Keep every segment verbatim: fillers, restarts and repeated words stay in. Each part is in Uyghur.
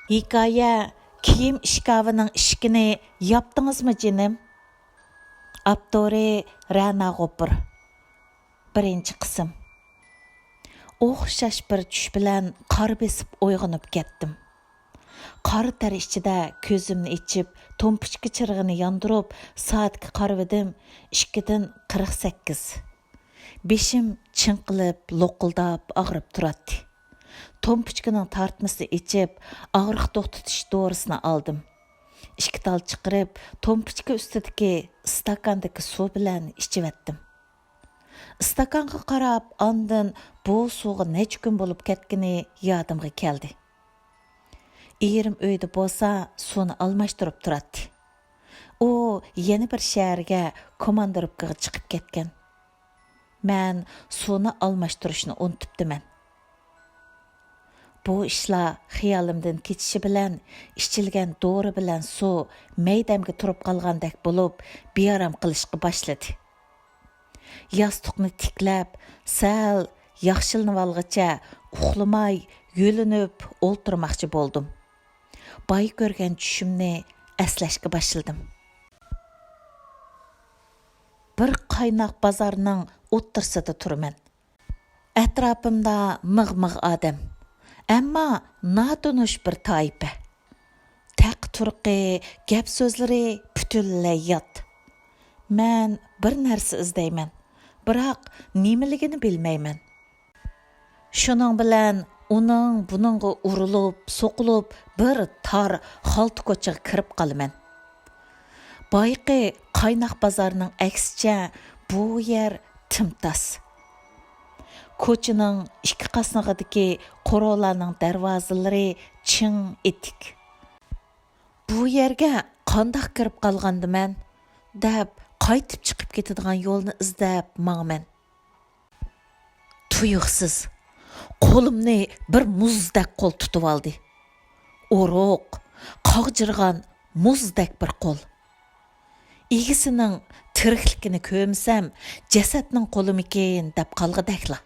ھېكايە، كىيىم ئىشكاپىنىڭ ئىشىكىنى ياپتىڭىزمۇ، جېنىم؟ ئاپتورى: رەنا غوپۇر. بىرىنچى قىسىم. ئوخشاش بىر چۈش بىلەن قار بېسىپ ئويغىنىپ كەتتىم. قارا تەر ئىچىدە كۆزۈمنى ئېچىپ، تومپىچكا چىرىغىنى ياندۇرۇپ، سائەتكە قارىۋىدىم، ئىككىدىن قىرىق سەككىز. بېشىم چىڭقىلىپ، لوقۇلداپ ئاغرىپ تۇراتتى. تومپىچكىنىڭ تارتمىسىنى ئېچىپ، ئاغرىق توختىتىش دورىسىنى ئالدىم. ئىككى تال چىقىرىپ، تومپىچكا ئۈستىدىكى ئىستاكاندىكى سۇ بىلەن ئىچىۋەتتىم. ئىستاكانغا قاراپ، ئاندىن بۇ سۇغا نەچچە كۈن بولۇپ كەتكىنى يادىمغا كەلدى. ئېرىم ئۆيدە بولسا، سۇنى ئالماشتۇرۇپ تۇراتتى. ئۇ يەنە بىر شەھەرگە كوماندىروپكىغا چىقىپ كەتكەن. مەن سۇنى ئالماشتۇرۇشنى ئۇنتۇپتىمەن. بۇ ئىشلار خىيالىمدىن كېچىشى بىلەن، ئىچىلگەن دورا بىلەن سۇ مەيدەمگە تۇرۇپ قالغاندەك بولۇپ، بىئارام قىلىشقا باشلىدى. ياستۇقنى تىكلەپ، سەل ياخشىلىنىۋالغىچە ئۇخلىماي، يۆلىنىپ ئولتۇرماقچى بولدۇم. بايا كۆرگەن چۈشۈمنى ئەسلەشكە باشلىدىم. بىر قايناق بازارنىڭ ئوتتۇرىسىدا تۇرىمەن. ئەتراپىمدا مىغ-مىغ ئادەم. ئەمما ناتونۇش بىر تائىپە. تەق-تۇرقى، گەپ-سۆزلىرى پۈتۈنلەي يات. مەن بىر نەرسە ئىزدەيمەن، بىراق نېمىلىكىنى بىلمەيمەن. شۇنىڭ بىلەن ئۇنىڭ-بۇنىڭغا ئۇرۇلۇپ، سوقۇلۇپ، بىر تار خالتا كوچىغا كىرىپ قالىمەن. بايىقى قايناق بازارنىڭ ئەكسىچە، بۇ يەر تىمتاس. كوچىنىڭ ئىككى قاسنىقىدىكى قورۇلارنىڭ دەرۋازىلىرى چىڭ ئېتىك. بۇ يەرگە قانداق كىرىپ قالغاندىمەن؟ دەپ، قايتىپ چىقىپ كېتىدىغان يولنى ئىزدەپ ماڭىمەن. تۇيۇقسىز قولۇمنى بىر مۇزدەك قول تۇتۇۋالدى. ئورۇق، قاغجىرىغان مۇزدەك بىر قول. ئىگىسىنىڭ تىرىكلىكىنى كۆرمىسەم، جەسەتنىڭ قولىمىكىن دەپ قالغۇدەكلا.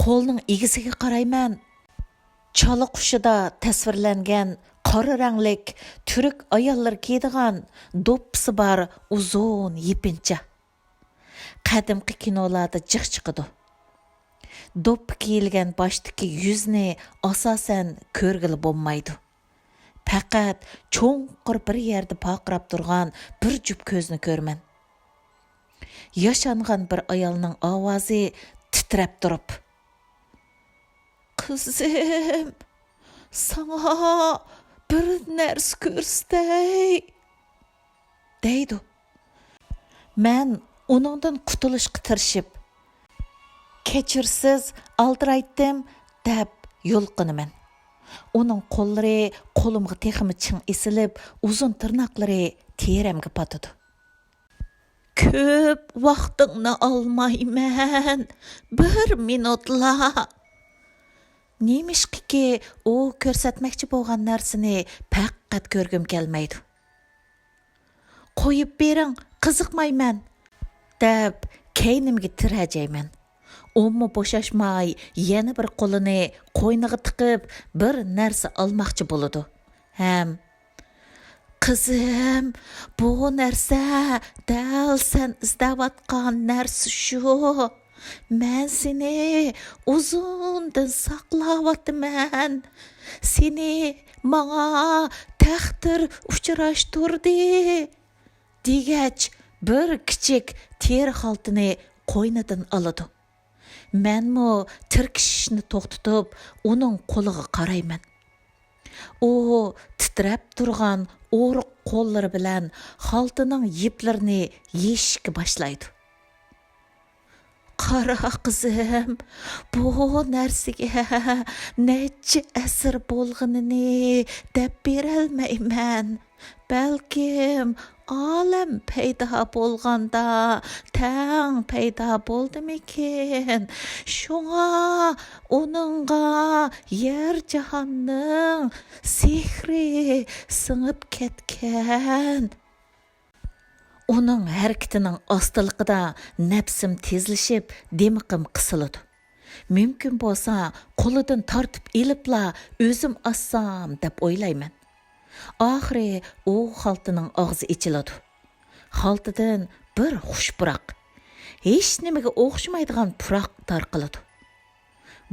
قولنىڭ ئىگىسىگە قارايمەن. چالا قۇشىدا تەسۋىرلەنگەن قارا رەڭلىك تۈرك ئاياللىرى كىيىدىغان دوپپىسى بار ئۇزۇن يېپىنچا. قەدىمكى كىنولاردا جىق چىقىدۇ. دوپپا كىيىلگەن باشتىكى يۈزنى ئاساسەن كۆرگىلى بولمايدۇ. پەقەت چوڭقۇر بىر يەردە پارقىراپ تۇرغان بىر جۈپ كۆزنى كۆرىمەن. ياشانغان بىر ئايالنىڭ ئاۋازى تىترەپ تۇرۇپ، «قىزىم، ساڭا بىر نەرسە كۆرسىتەي» دەيدۇ. مەن ئۇنىڭدىن قۇتۇلۇشقا تىرىشىپ، «كەچۈرسىز، ئالدىرايتتىم» دەپ يۇلقۇنىمەن. ئۇنىڭ قوللىرى قولۇمغا تېخىمۇ چىڭ ئېسىلىپ، ئۇزۇن تىرناقلىرى تېرەمگە پاتىدۇ. «كۆپ ۋاقتىڭنى ئالمايمەن، بىر مىنۇتلا.» نېمىشقىكى، ئۇ كۆرسەتمەكچى بولغان نەرسىنى پەقەت كۆرگۈم كەلمەيدۇ. «قويۇپ بېرىڭ، قىزىقمايمەن» دەپ كەينىمگە تىرەجەيمەن. ئۇمۇ بوشاشماي يەنە بىر قولىنى قوينىغا تىقىپ، بىر نەرسە ئالماقچى بولىدۇ ھەم «قىزىم، بۇ نەرسە دەل سەن ئىزدەۋاتقان نەرسە شۇ. مەن سېنى ئۇزۇندىن ساقلاۋاتىمەن. سېنى ماڭا تەقدىر ئۇچراشتۇردى» دېگەچ، بىر كىچىك تېرە خالتىنى قوينىدىن ئالىدۇ. مەنمۇ تىركىشىشنى توختىتىپ، ئۇنىڭ قولىغا قارايمەن. ئۇ تىترەپ تۇرغان ئورۇق قوللىرى بىلەن خالتىنىڭ يىپلىرىنى يېشىشكە باشلايدۇ. «قارا، قىزىم، بۇ نەرسىگە نەچچە ئەسىر بولغىنىنى دەپ بېرەلمەيمەن. بەلكىم ئالەم پەيدا بولغاندا تەڭ پەيدا بولدىمىكىن؟ شۇڭا ئۇنىڭغا يەر جاھاننىڭ سېھرى سىڭىپ كەتكەن.» ئۇنىڭ ھەرىكىتىنىڭ ئاستىلىقىدا نەپسىم تېزلىشىپ، دىمىقىم قىسىلىدۇ. مۇمكىن بولسا، قولىدىن تارتىپ ئېلىپلا ئۆزۈم ئاچسام دەپ ئويلايمەن. ئاخىرى ئۇ خالتىنىڭ ئاغزى ئېچىلىدۇ. خالتىدىن بىر خۇش پۇراق، ھېچنېمىگە ئوخشىمايدىغان پۇراق تارقىلىدۇ.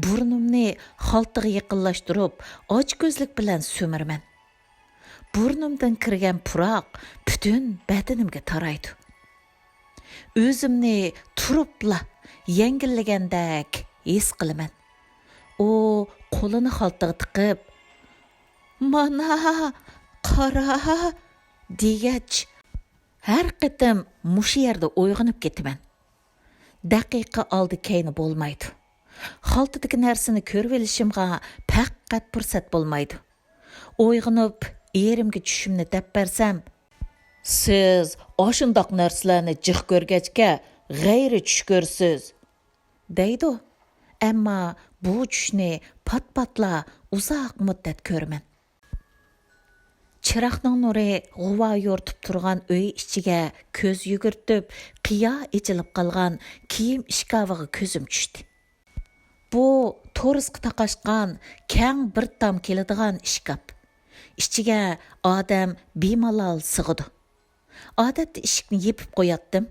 بۇرنۇمنى خالتىغا يېقىنلاشتۇرۇپ، ئاچكۆزلۈك بىلەن سۈمۈرىمەن. بۇرنۇمدىن كىرگەن پۇراق پۈتۈن بەدىنىمگە تارايدۇ. ئۆزۈمنى تۇرۇپلا يەڭگىللىگەندەك ھېس قىلىمەن. ئۇ قولىنى خالتىغا تىقىپ، «مانا، قارا!» دېگەچ، ھەر قېتىم مۇشۇ يەردە ئويغىنىپ كېتىمەن. دەقىقە ئالدى كەينى بولمايدۇ. خالتىدىكى نەرسىنى كۆرۈۋېلىشىمغا پەقەت پۇرسەت بولمايدۇ. ئويغىنىپ، ئېرىمگە چۈشۈمنى دەپ بەرسەم، «سىز ئاشۇنداق نەرسىلەرنى جىق كۆرگەچكە، غەيرىي چۈش كۆرىسىز» دەيدۇ. ئەمما بۇ چۈشنى پات-پاتلا ئۇزاق مۇددەت كۆرىمەن. چىراغنىڭ نۇرى غۇۋا يورۇتۇپ تۇرغان ئۆي ئىچىگە كۆز يۈگۈرتۈپ، قىيا ئېچىلىپ قالغان كىيىم ئىشكاپىغا كۆزۈم چۈشتى. بۇ تورۇسقا تاقاشقان كەڭ بىر تام كېلىدىغان ئىشكاپ. ئىچىگە ئادەم بىمالال سىغىدۇ. ئادەتتە ئىشىكنى يېپىپ قوياتتىم.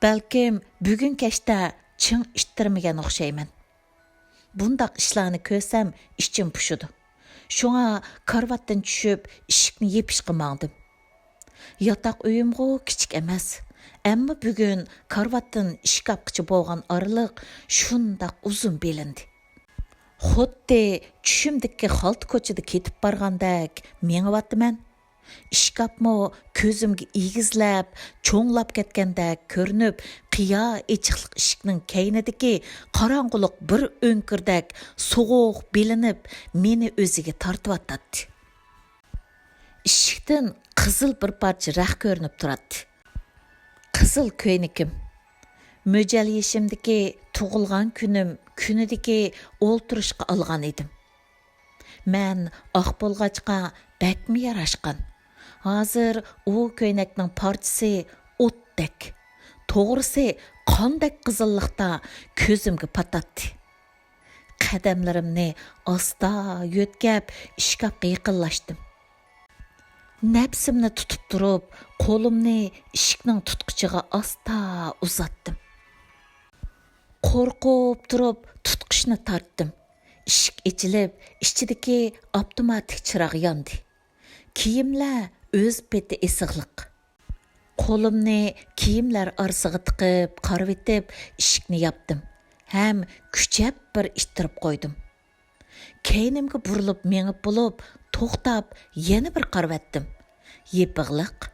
بەلكىم بۈگۈن كەچتە چىڭ ئىتتىرمىگەن ئوخشايمەن. بۇنداق ئىشلارنى كۆرسەم ئىچىم پۇشىدۇ. شۇڭا كارىۋاتتىن چۈشۈپ ئىشىكنى يېپىشقا ماڭدىم. ياتاق ئۆيۈمغۇ كىچىك ئەمەس. ئەمما بۈگۈن كارىۋاتتىن ئىشكاپقىچە بولغان ئارىلىق شۇنداق ئۇزۇن بىلىندى. خۇددى چۈشۈمدىكى خالتا كوچىدا كېتىپ بارغاندەك مېڭىۋاتىمەن. ئىشكاپمۇ كۆزۈمگە ئېگىزلەپ، چوڭلاپ كەتكەندەك كۆرۈنۈپ، قىيا ئېچىقلىق ئىشىكنىڭ كەينىدىكى قاراڭغۇلۇق بىر ئۆڭكۈردەك سوغۇق بىلىنىپ، مېنى ئۆزىگە تارتىۋاتاتتى. ئىشىكتىن قىزىل بىر پارچە رەخ كۆرۈنۈپ تۇراتتى. قىزىل كۆينىكىم. مۆجەل يېشىمدىكى تۇغۇلغان كۈنۈم كۈنىدىكى ئولتۇرۇشقا ئالغان ئىدىم. مەن ئاق بولغاچقا بەكمۇ ياراشقان. ھازىر ئۇ كۆينەكنىڭ پارچىسى ئوتتەك، توغرىسى قاندەك قىزىللىقتا كۆزۈمگە پاتاتتى. قەدەملىرىمنى ئاستا يۆتكەپ ئىشكاپقا يېقىنلاشتىم. نەپسىمنى تۇتۇپ تۇرۇپ، قولۇمنى ئىشىكنىڭ تۇتقۇچىغا ئاستا ئۇزاتتىم. قورقۇپ تۇرۇپ تۇتقۇچنى تارتتىم. ئىشىك ئېچىلىپ، ئىچىدىكى ئاپتوماتىك چىراغ ياندى. كىيىملەر ئۆز پېتى ئېسىقلىق. قولۇمنى كىيىملەر ئارىسىغا تىقىپ، قارىۋېتىپ، ئىشىكنى ياپتىم ھەم كۈچەپ بىر ئىتتىرىپ قويدۇم. كەينىمگە بۇرۇلۇپ مېڭىپ بولۇپ، توختاپ، يەنە بىر قارىۋەتتىم. يېپىقلىق.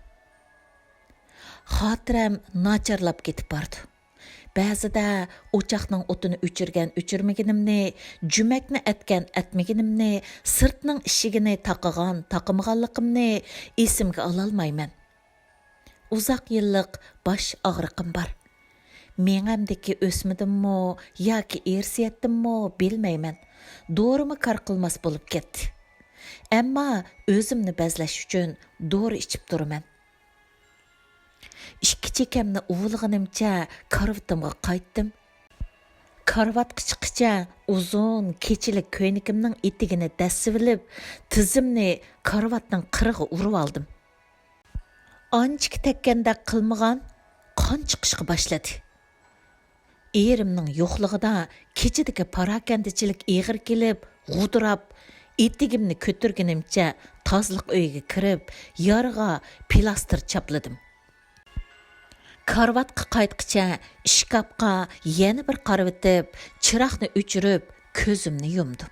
خاتىرەم ناچارلاپ كېتىپ بارىدۇ. بەزىدە ئوچاقنىڭ ئوتىنى ئۆچۈرگەن-ئۆچۈرمىگىنىمنى، جۈمەكنى ئەتكەن-ئەتمىگىنىمنى، سىرتنىڭ ئىشىكىنى تاقىغان-تاقىمىغانلىقىمنى ئېسىمگە ئالالمايمەن. ئۇزاق يىللىق باش ئاغرىقىم بار. مېڭەمدىكى ئۆسمىدىممۇ ياكى ئىرسىيەتتىنمۇ بىلمەيمەن، دورىمۇ كار قىلماس بولۇپ كەتتى. ئەمما ئۆزۈمنى بەزلەش ئۈچۈن دورا ئىچىپ تۇرىمەن. ئىككى چېكەمنى ئۇۋىلىغىنىمچە كارىۋىتىمغا قايتتىم. كارىۋاتقا چىققىچە ئۇزۇن كېچىلىك كۆينىكىمنىڭ ئېتىكىنى دەسسىۋېلىپ، تىزىمنى كارىۋاتنىڭ قىرىغا ئۇرۇۋالدىم. ئانچىكى تەگكەندەك قىلمىغان، قان چىقىشقا باشلىدى. ئېرىمنىڭ يوقلۇقىدا كېچىدىكى پاراكەندىچىلىك ئېغىر كېلىپ، غۇدۇراپ، ئېتىكىمنى كۆتۈرگىنىمچە تازىلىق ئۆيىگە كىرىپ، يارىغا پىلاستىر چاپلىدىم. كارىۋاتقا قايتقىچە ئىشكاپقا يەنە بىر قارىۋېتىپ، چىراغنى ئۆچۈرۈپ، كۆزۈمنى يۇمدۇم.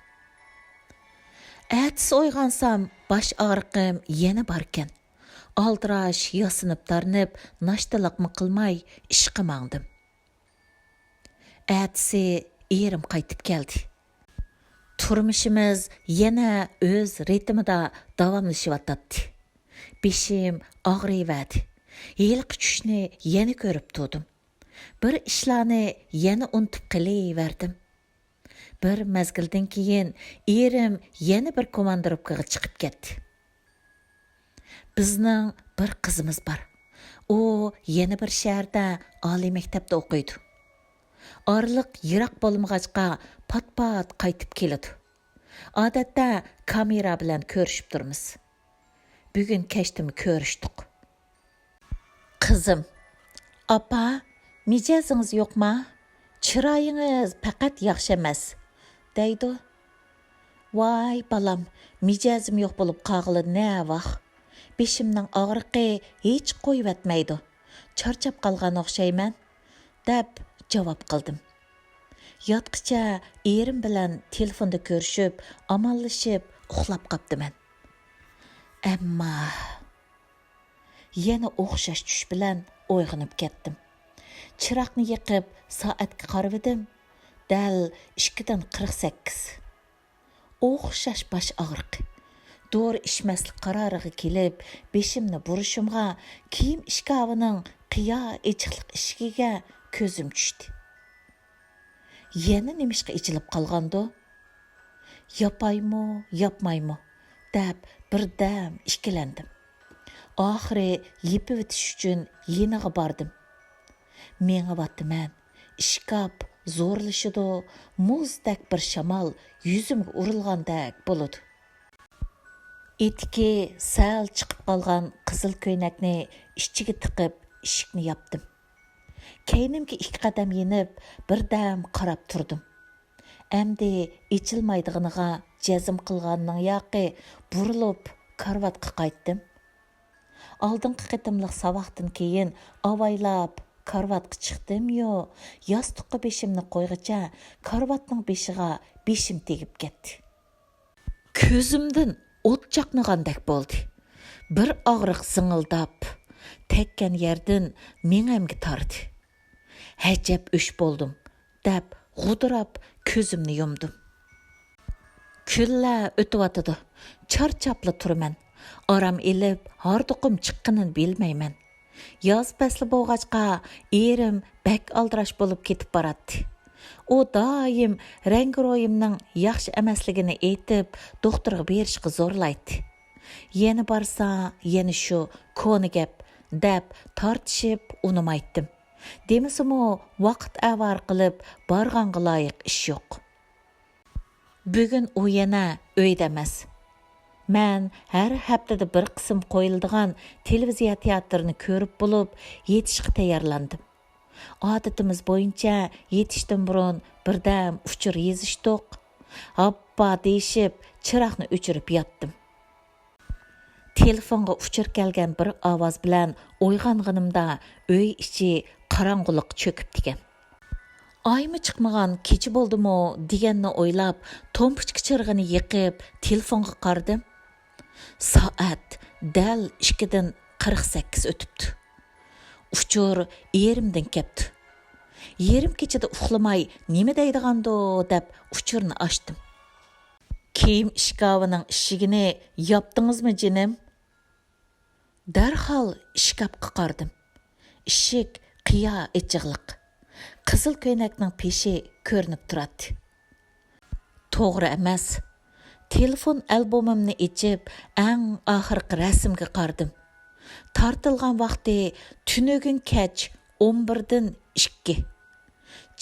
ئەتىسى ئويغانسام، باش ئاغرىقىم يەنە باركەن. ئالدىراش ياسىنىپ-تارىنىپ، ناشتىلىقمۇ قىلماي ئىشقا ماڭدىم. ئەتىسى ئېرىم قايتىپ كەلدى. تۇرمۇشىمىز يەنە ئۆز رىتىمىدا داۋاملىشىۋاتاتتى. بېشىم ئاغرىيىۋەردى. ھېلىقى چۈشنى يەنە كۆرۈپ تۇردۇم. بىر ئىشلارنى يەنە ئۇنتۇپ قېلىۋەردىم. بىر مەزگىلدىن كېيىن ئېرىم يەنە بىر كوماندىروپكىغا چىقىپ كەتتى. بىزنىڭ بىر قىزىمىز بار. ئۇ يەنە بىر شەھەردە ئالىي مەكتەپتە ئوقۇيدۇ. ئارىلىق يىراق بولمىغاچقا پات-پات قايتىپ كېلىدۇ. ئادەتتە كامېرا بىلەن كۆرۈشۈپ تۇرىمىز. بۈگۈن كەچتىمۇ كۆرۈشتۇق. قىزىم، «ئاپا، مىجەزىڭىز يوقما؟ چىرايىڭىز پەقەت ياخشى ئەمەس» دەيدۇ. «ۋاي بالام، مىجەزىم يوق بولۇپ قالغىلى نەۋاخ. بېشىمنىڭ ئاغرىقى ھېچ قويۇۋەتمەيدۇ. چارچاپ قالغان ئوخشايمەن» دەپ جاۋاب قىلدىم. ياتقىچە ئېرىم بىلەن تېلېفوندا كۆرۈشۈپ، ئامانلىشىپ ئۇخلاپ قاپتىمەن. ئەمما يەنە ئوخشاش چۈش بىلەن ئويغىنىپ كەتتىم. چىراغنى يېقىپ، سائەتكە قارىۋىدىم. دەل ئىككىدىن قىرىق سەككىز. ئوخشاش باش ئاغرىقى. دورا ئىچمەسلىك قارارىغا كېلىپ، بېشىمنى بۇرۇشۇمغا، كىيىم ئىشكاپىنىڭ قىيا ئېچىقلىق ئىشىكىگە كۆزۈم چۈشتى. يەنە نېمىشقا ئېچىلىپ قالغاندۇ؟ ياپايمۇ، ياپمايمۇ دەپ بىردەم ئىككىلەندىم. ئاخىرى يېپىۋېتىش ئۈچۈن يېنىغا باردىم. مېڭىۋاتىمەن. ئىشكاپ زورلىشىدۇ، مۇزدەك بىر شامال يۈزۈمگە ئۇرۇلغاندەك بولىدۇ. ئېتىكى سەل چىقىپ قالغان قىزىل كۆينەكنى ئىچىگە تىقىپ، ئىشىكنى ياپتىم. كەينىمگە ئىككى قەدەم يېنىپ، بىردەم قاراپ تۇردۇم. ئەمدى ئېچىلمايدىغىنىغا جەزم قىلغاننىڭ ياقى، بۇرۇلۇپ كارىۋاتقا قايتتىم. ئالدىنقى قېتىملىق ساۋاقتىن كېيىن ئاۋايلاپ كارىۋاتقا چىقتىميۇ، ياستۇققا بېشىمنى قويغىچە كارىۋاتنىڭ بېشىغا بېشىم تېگىپ كەتتى. كۆزۈمدىن ئوت چاقنىغاندەك بولدى. بىر ئاغرىق زىڭىلداپ، تەگكەن يەردىن مېڭەمگە تاردى. ھەجەپ ئۆچ بولدۇم، دەپ غۇدۇراپ كۆزۈمنى يۇمدۇم. كۈنلەر ئۆتۈۋاتىدۇ. چارچاپلا تۇرىمەن. ئارام ئېلىپ، ھاردۇقۇم چىققىنىنى بىلمەيمەن. ياز پەسلى بولغاچقا، ئېرىم بەك ئالدىراش بولۇپ كېتىپ باراتتى. ئۇ دائىم رەڭگىرويۇمنىڭ ياخشى ئەمەسلىكىنى ئېيتىپ، دوختۇرغا بېرىشقا زورلايتتى. يەنە بارسا، يەنە شۇ كونا گەپ، دەپ تارتىشىپ ئۇنىمايتتىم. دېمىسىمۇ، ۋاقىت ئاۋارە قىلىپ بارغانغا لايىق ئىش يوق. بۈگۈن ئۇ يەنە ئۆيدە ئەمەس. مەن ھەر ھەپتىدە بىر قىسىم قويۇلىدىغان تېلېۋىزىيە تىياتىرىنى كۆرۈپ بولۇپ، يېتىشقا تەييارلاندىم. ئادىتىمىز بويىچە يېتىشتىن بۇرۇن بىردەم ئۇچۇر يېزىشتۇق. ھاپپا دېيىشىپ، چىراغنى ئۆچۈرۈپ ياتتىم. تېلېفونغا ئۇچۇر كەلگەن بىر ئاۋاز بىلەن ئويغانغىنىمدا، ئۆي ئىچى قاراڭغۇلۇققا چۆكۈپتىكەن. ئايمۇ چىقمىغان كېچە بولدىمۇ دېگەننى ئويلاپ، تومپىچكا چىرىغىنى يېقىپ، تېلېفونغا قارىدىم. سائەت دەل ئىككىدىن قىرىق سەككىز ئۆتۈپتۇ. ئۇچۇر ئېرىمدىن كەپتۇ. يېرىم كېچىدە ئۇخلىماي نېمە دەيدىغاندۇ دەپ ئۇچۇرنى ئاچتىم. «كىيىم ئىشكاۋىنىڭ ئىشىكىنى ياپتىڭىزمۇ جېنىم؟» دەرھال ئىشكاپقا قارىدىم. ئىشىك قىيا ئېچىقلىق. قىزىل كۆينەكنىڭ پېشى كۆرۈنۈپ تۇراتتى. توغرا ئەمەس. تېلېفون ئالبومۇمنى ئېچىپ، ئەڭ ئاخىرقى رەسىمگە قارىدىم. تارتىلغان ۋاقتى تۈنۈگۈن كەچ ئون بىردىن ئىككى.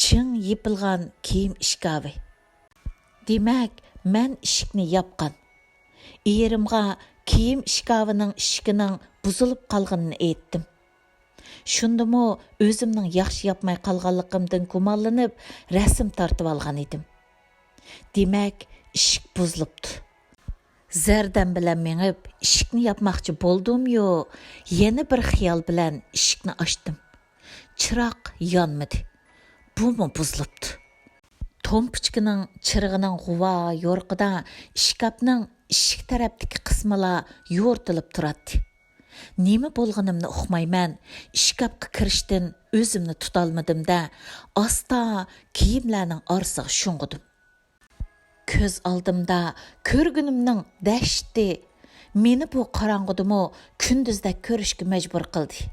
چىڭ يېپىلغان كىيىم ئىشكاۋى. دېمەك، مەن ئىشىكنى ياپقان. ئېرىمغا كىيىم ئىشكاۋىنىڭ ئىشىكىنىڭ بۇزۇلۇپ قالغىنىنى ئېيتتىم. شۇندىمۇ ئۆزۈمنىڭ ياخشى ياپماي قالغانلىقىمدىن گۇمانلىنىپ، رەسىم تارتىۋالغان ئىدىم. دېمەك، ئىشىك بۇزۇلۇپتۇ. زەردەم بىلەن مېڭىپ، ئىشىكنى ياپماقچى بولدۇميۇ، يەنە بىر خىيال بىلەن ئىشىكنى ئاچتىم. چىراغ يانمىدى. بۇمۇ بۇزۇلۇپتۇ. تومپىچكىنىڭ چىرىغىنىڭ غۇۋا يورۇقىدا ئىشكاپنىڭ ئىشىك تەرەپتىكى قىسمىلا يورۇتۇلۇپ تۇراتتى. نېمە بولغىنىمنى ئۇقمايمەن، ئىشكاپقا كىرىشتىن ئۆزۈمنى تۇتالمىدىم-دە، ئاستا كىيىملەرنىڭ ئارىسىغا شۇڭغۇدۇم. كۆز ئالدىمدا كۆرگىنىمنىڭ دەھشىتى مېنى بۇ قاراڭغۇدىمۇ كۈندۈزدەك كۆرۈشكە مەجبۇر قىلدى.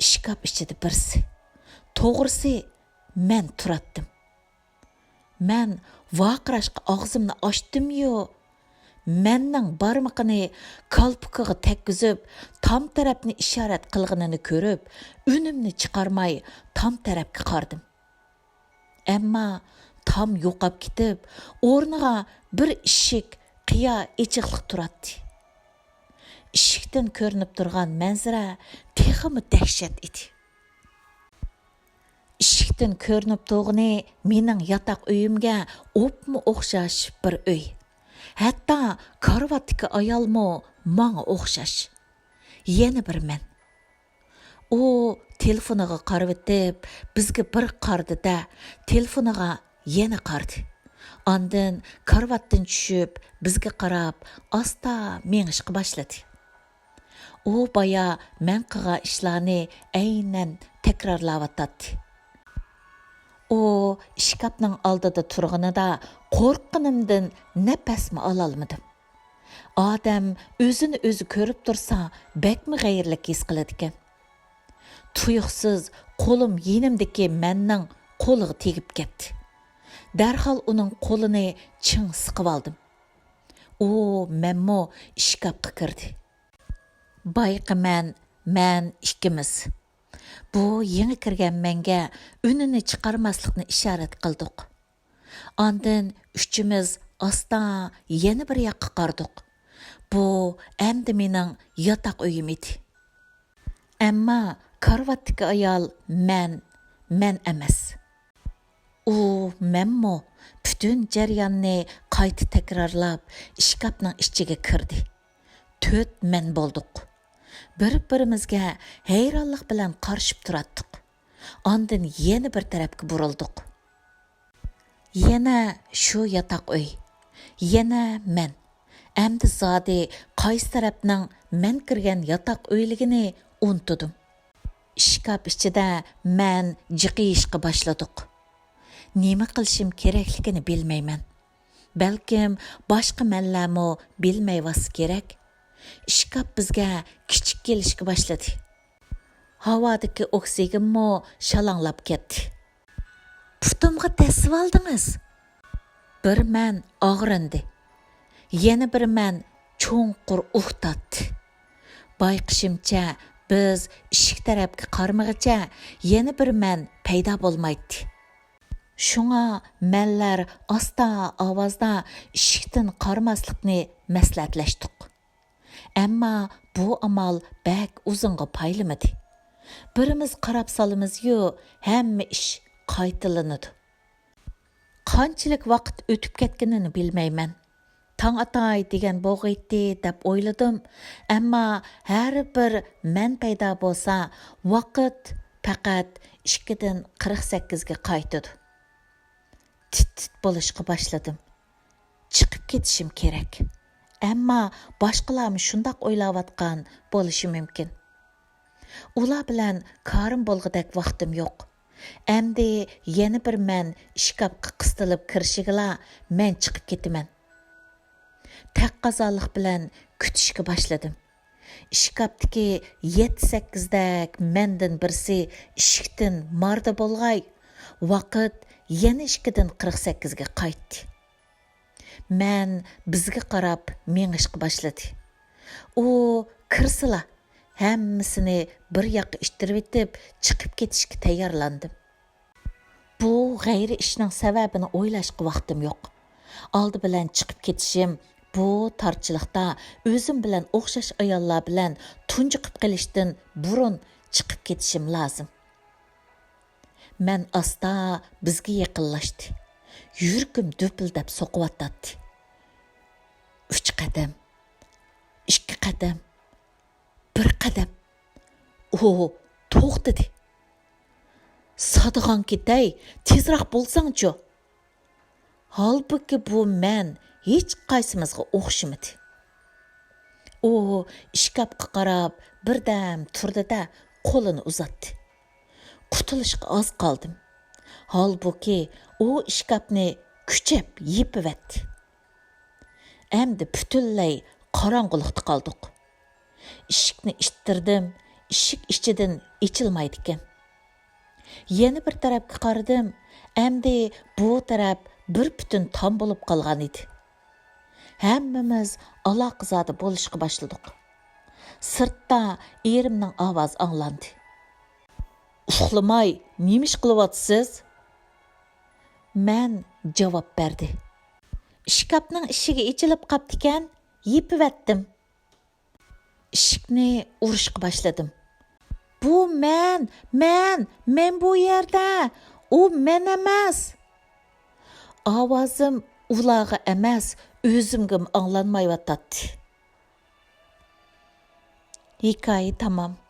ئىشكاپ ئىچىدە بىرسى، توغرىسى، مەن تۇراتتىم. مەن ۋارقىراشقا ئاغزىمنى ئاچتىميۇ، مەننىڭ بارمىقىنى كالپۇكىغا تەگكۈزۈپ، تام تەرەپنى ئىشارەت قىلغىنىنى كۆرۈپ، ئۈنۈمنى چىقارماي تام تەرەپكە قارىدىم. ئەمما تام يوقاپ كېتىپ، ئورنىغا بىر ئىشىك قىيا ئېچىقلىق تۇراتتى. ئىشىكتىن كۆرۈنۈپ تۇرغان مەنزىرە تېخىمۇ دەھشەت ئىدى. ئىشىكتىن كۆرۈنۈپ تۇرغىنى مېنىڭ ياتاق ئۆيۈمگە ئوپمۇ ئوخشاش بىر ئۆي. ھەتتا كارىۋاتتىكى ئايالمۇ ماڭا ئوخشاش. يەنە بىر مەن. ئۇ تېلېفونىغا قارىۋېتىپ، بىزگە بىر قارىدى-دە، تېلېفونىغا يەنە قارىدى. ئاندىن كارىۋاتتىن چۈشۈپ، بىزگە قاراپ ئاستا مېڭىشقا باشلىدى. ئۇ بايا مەن قىلغان ئىشلارنى ئەينەن تەكرارلاۋاتاتتى. ئۇ ئىشكاپنىڭ ئالدىدا تۇرغىنىدا قورققىنىمدىن نەپەسمۇ ئالالمىدىم. ئادەم ئۆزىنى ئۆزى كۆرۈپ تۇرسا، بەكمۇ غەيرىلىك ھېس قىلىدىكەن. تۇيۇقسىز قولۇم يېنىمدىكى مەننىڭ قولىغا تېگىپ كەتتى. دەرھال ئۇنىڭ قولىنى چىڭ سىقىۋالدىم. ئۇ مەنمۇ ئىشكاپقا كىردى. بايىقى مەن، مەن ئىككىمىز بۇ يېڭى كىرگەن مەنگە ئۈنىنى چىقارماسلىقنى ئىشارەت قىلدۇق. ئاندىن ئۈچىمىز ئاستا يەنە بىر ياققا قارىدۇق. بۇ ئەمدى مېنىڭ ياتاق ئۆيۈم ئىدى. ئەمما كارىۋاتتىكى ئايال مەن، مەن ئەمەس. ئۇ مەنمۇ؟ پۈتۈن جەرياننى قايتا تەكرارلاپ، ئىشكاپنىڭ ئىچىگە كىردى. تۆت مەن بولدۇق. بىر-بىرىمىزگە ھەيرانلىق بىلەن قارىشىپ تۇراتتۇق. ئاندىن يەنە بىر تەرەپكە بۇرۇلدۇق. يەنە شۇ ياتاق ئۆي. يەنە مەن. ئەمدى زادى قايسى تەرەپنىڭ مەن كىرگەن ياتاق ئۆيلۈكىنى ئۇنتۇدۇم. ئىشكاپ ئىچىدە مەن جىقىيىشقا باشلىدۇق. نېمە قىلىشىم كېرەكلىكىنى بىلمەيمەن. بەلكىم باشقا مەنلەرمۇ بىلمەيۋاتسا كېرەك. ئىشكاپ بىزگە كىچىك كېلىشكە باشلىدى. ھاۋادىكى ئوكسىگېنمۇ شالاڭلاپ كەتتى. پۇتۇمغا دەسسىۋالدىڭىز! بىر مەن ئاغرىندى. يەنە بىر مەن چوڭقۇر ئۇھ تارتتى. بايقىشىمچە، بىز ئىشىك تەرەپكە قارىمىغىچە يەنە بىر مەن پەيدا بولمايتتى. شۇڭا مەنلەر ئاستا ئاۋازدا ئىشىكتىن قارىماسلىقنى مەسلىھەتلەشتۇق. ئەمما بۇ ئامال بەك ئۇزۇنغا پايلىمىدى. بىرىمىز قاراپ سالىمىزيۇ، ھەممە ئىش قايتىلىنىدۇ. قانچىلىك ۋاقىت ئۆتۈپ كەتكىنىنى بىلمەيمەن. تاڭ ئاتاي دېگەن بولغىيتتى دەپ ئويلىدىم، ئەمما ھەر بىر مەن پەيدا بولسا، ۋاقىت پەقەت ئىككىدىن قىرىق سەككىزگە قايتىدۇ. تىت-تىت بولۇشقا باشلىدىم. چىقىپ كېتىشىم كېرەك. ئەمما باشقىلارمۇ شۇنداق ئويلاۋاتقان بولۇشى مۇمكىن. ئۇلار بىلەن كارىم بولغۇدەك ۋاقتىم يوق. ئەمدى يەنە بىر مەن ئىشكاپقا قىستىلىپ كىرىشىگىلا مەن چىقىپ كېتىمەن. تەققازالىق بىلەن كۈتۈشكە باشلىدىم. ئىشكاپتىكى يەتتە-سەككىزدەك مەندىن بىرسى ئىشىكتىن مارىدا بولغاي، ۋاقىت يەنە ئىككىدىن قىرىق سەككىزگە قايتتى. مەن بىزگە قاراپ مېڭىشقا باشلىدى. ئۇ كىرسىلا، ھەممىسىنى بىر ياققا ئىتتىرىۋېتىپ چىقىپ كېتىشكە تەييارلاندىم. بۇ غەيرىي ئىشنىڭ سەۋەبىنى ئويلاشقا ۋاقتىم يوق. ئالدى بىلەن چىقىپ كېتىشىم بۇ تارچىلىقتا ئۆزۈم بىلەن ئوخشاش ئاياللار بىلەن تۇنجۇقۇپ قېلىشتىن بۇرۇن چىقىپ كېتىشىم لازىم. مەن ئاستا بىزگە يېقىنلاشتى. يۈرىكىم دۈپۈلدەپ سوقۇۋاتاتتى. ئۈچ قەدەم، ئىككى قەدەم، بىر قەدەم. ئۇ توختىدى. سادىغان كېتەي، تېزراق بولساڭچۇ! ھالبۇكى، بۇ مەن ھېچقايسىمىزغا ئوخشىمىدى. ئۇ ئىشكاپقا قاراپ بىردەم تۇردى-دە، قولىنى ئۇزاتتى. قۇتۇلۇشقا ئاز قالدىم. ھالبۇكى، ئۇ ئىشكاپنى كۈچەپ يېپىۋەتتى. ئەمدى پۈتۈنلەي قاراڭغۇلۇقتا قالدۇق. ئىشىكنى ئىتتىردىم، ئىشىك ئىچىدىن ئېچىلمايدىكەن. يەنە بىر تەرەپكە قارىدىم، ئەمدى بۇ تەرەپ بىر پۈتۈن تام بولۇپ قالغان ئىدى. ھەممىمىز ئالاقىزادە بولۇشقا باشلىدۇق. سىرتتا ئېرىمنىڭ ئاۋازى ئاڭلاندى. ئۇخلىماي نېمە ئىش قىلىۋاتىسىز؟ مەن جاۋاب بەردى. ئىشكاپنىڭ ئىشىكى ئېچىلىپ قاپتىكەن، يېپىۋەتتىم. ئىشىكنى ئۇرۇشقا باشلىدىم. بۇ مەن، مەن، مەن بۇ يەردە، ئۇ مەن ئەمەس. ئاۋازىم ئۇلارغا ئەمەس، ئۆزۈمگىمۇ ئاڭلانمايۋاتاتتى. ھېكايە تامام.